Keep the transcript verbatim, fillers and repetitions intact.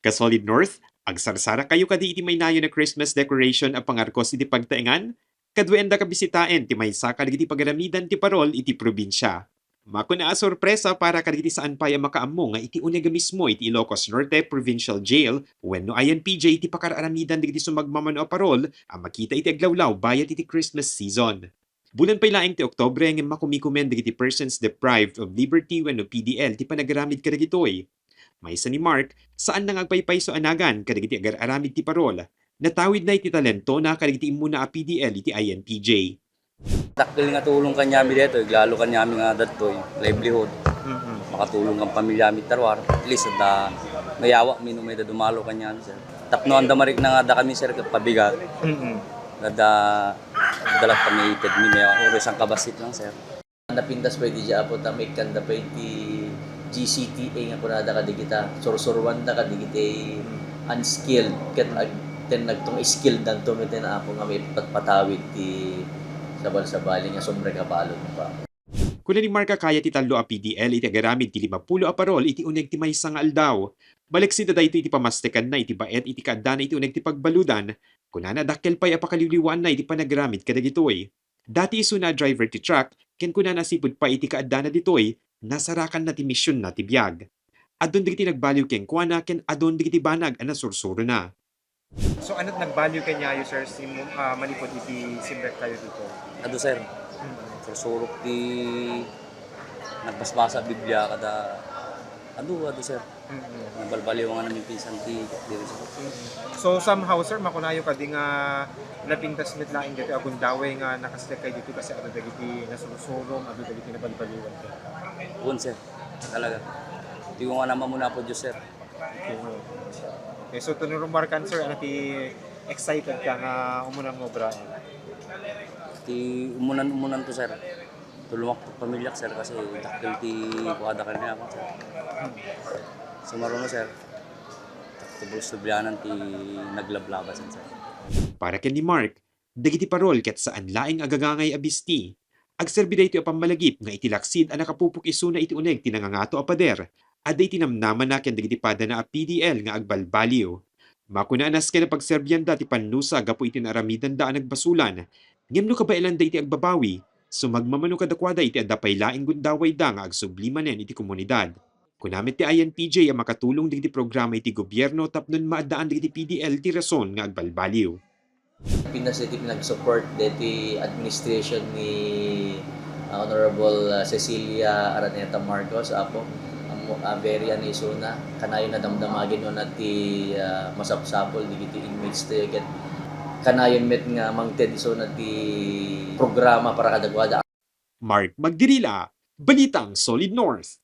Ka-Solid North, agsarsarak kayo kadi iti mainayon a Christmas decoration a pangarkos iti pagtaengan? Kaduaenda ka bisitaen ti maysa kadagiti pagaramidan ti parol iti probinsia. Makuna a sorpresa para kadagiti saan pay a makaammo nga iti uneg a mismo iti Ilocos Norte Provincial Jail wenno I N P J iti pakar-aramidan dagiti sumagmamano a parol a makita iti aglawlaw bayat iti Christmas season. Bulan pay laeng ti Oktubre ngem makumikumen dagiti persons deprived of liberty wenno P D L ti panagaramid kadagitoy. Maysa ni Mark, saanna nga agpaypayso a nagan kadagiti agar-aramid ti parol. Natawidna iti talentona kadagiti immuna a P D L iti I N P J. Dakkel nga tulong kaniami daytoy, lalo kaniami nga dadtoy, livelihood. Mm-mm. Makatulong kan pamilyami iti ruar. At least, da, mayawakmi no mayda dumalo kaniami, sir. Tapno anda marikna nga adda kami, sir, ket pabigat. Mm-mm. Adda, dalat kami itedmi, may uri sang kabasit lang, sir. Napintas pay iti Apo ta maikkanda pay iti G C T A nga kunada kadagita, sursuruanda kadagiti unskilled ket ag-, ten nagtong skilled danto met iti Apo nga maipatpatawid ti sabal-sabali nga sumrekabalo pa. Kuna ni Mark a kaya ti tallo a P D L iti agaramid ti limapulo a parol iti uneg ti maysa nga aldaw. Baleksit a daytoy iti pamastekanna iti baet iti kaaddana iti uneg ti pagbaludan. Kunana, dakkel pay a pakaliwliwaanna iti panagaramid kadagitoy. Dati isuna a driver ti truck, ken kunana a sipud pay iti kaaddana ditoy, nasarakanna ti misionna ti biag. Adun dagiti nagbaliw kenkuana ken adun dagiti banag a nasursurona. So, ania't nagbaliw kaniayo, sir, sim-, ah, manipud iti simrek tayo dito? Adu, sir. Mm. Sursurok ti nagbasbasa Biblia kada adu, adu, sir. Mm. Nabalbaliw nga namin pinsan ti diri, sir. Mm. So, somehow, sir, makunayo kadi nga napintas met laeng ditoy a gundaway nga nakasdek kayo dito kasi adu dagiti nasursurom, adu dagiti nabalbaliwan. Wen, sir. Talaga. Ti ko nga namamuna po Diyos, sir. Okay, no. Okay, so, tunurumarkan, sir, ano ti excited ka nga umunan nga obra? Ti umunan-umunan to, sir. Tulungak ti pamilyak, sir, kasi dakkel ti kuada kaniak, sir. Sumaruno, sir. Ti bulsublianan ti naglablabasan, sir. Para ken ni Mark, dagiti parol ket saan laeng a gagangay a bisti. Agserbi daytoy a pammalagip nga iti laksid a nakapupok isuna iti uneg ti nangangato a pader, adda iti namnamana ken dagiti padana a P D L nga agbalbaliw. Makuna a nasken a pagserbianda ti pannusa gapu iti naaramidanda a nagbasolan, ngem no kabaelanda iti agbabawi, sumagmamano kadakuada iti adda pay laeng gundawayda nga agsubli manen iti komunidad. Kuna met ti I N P J a makatulong dagiti programa iti gobierno tapno maaddaan dagiti P D L ti rason nga agbalbaliw. Pinas iti pinag-support deti administration ni, ah, Honorable, ah, Cecilia Araneta Marcos, Apo. Ammo, ah, very ano isuna, kanayon a damdamagen unay ti, ah, masapsapul dagiti inmates tayo ket kanayon met nga mangted isuna ti programa para kadakuada. Mark Magdirila, Balitang Solid North.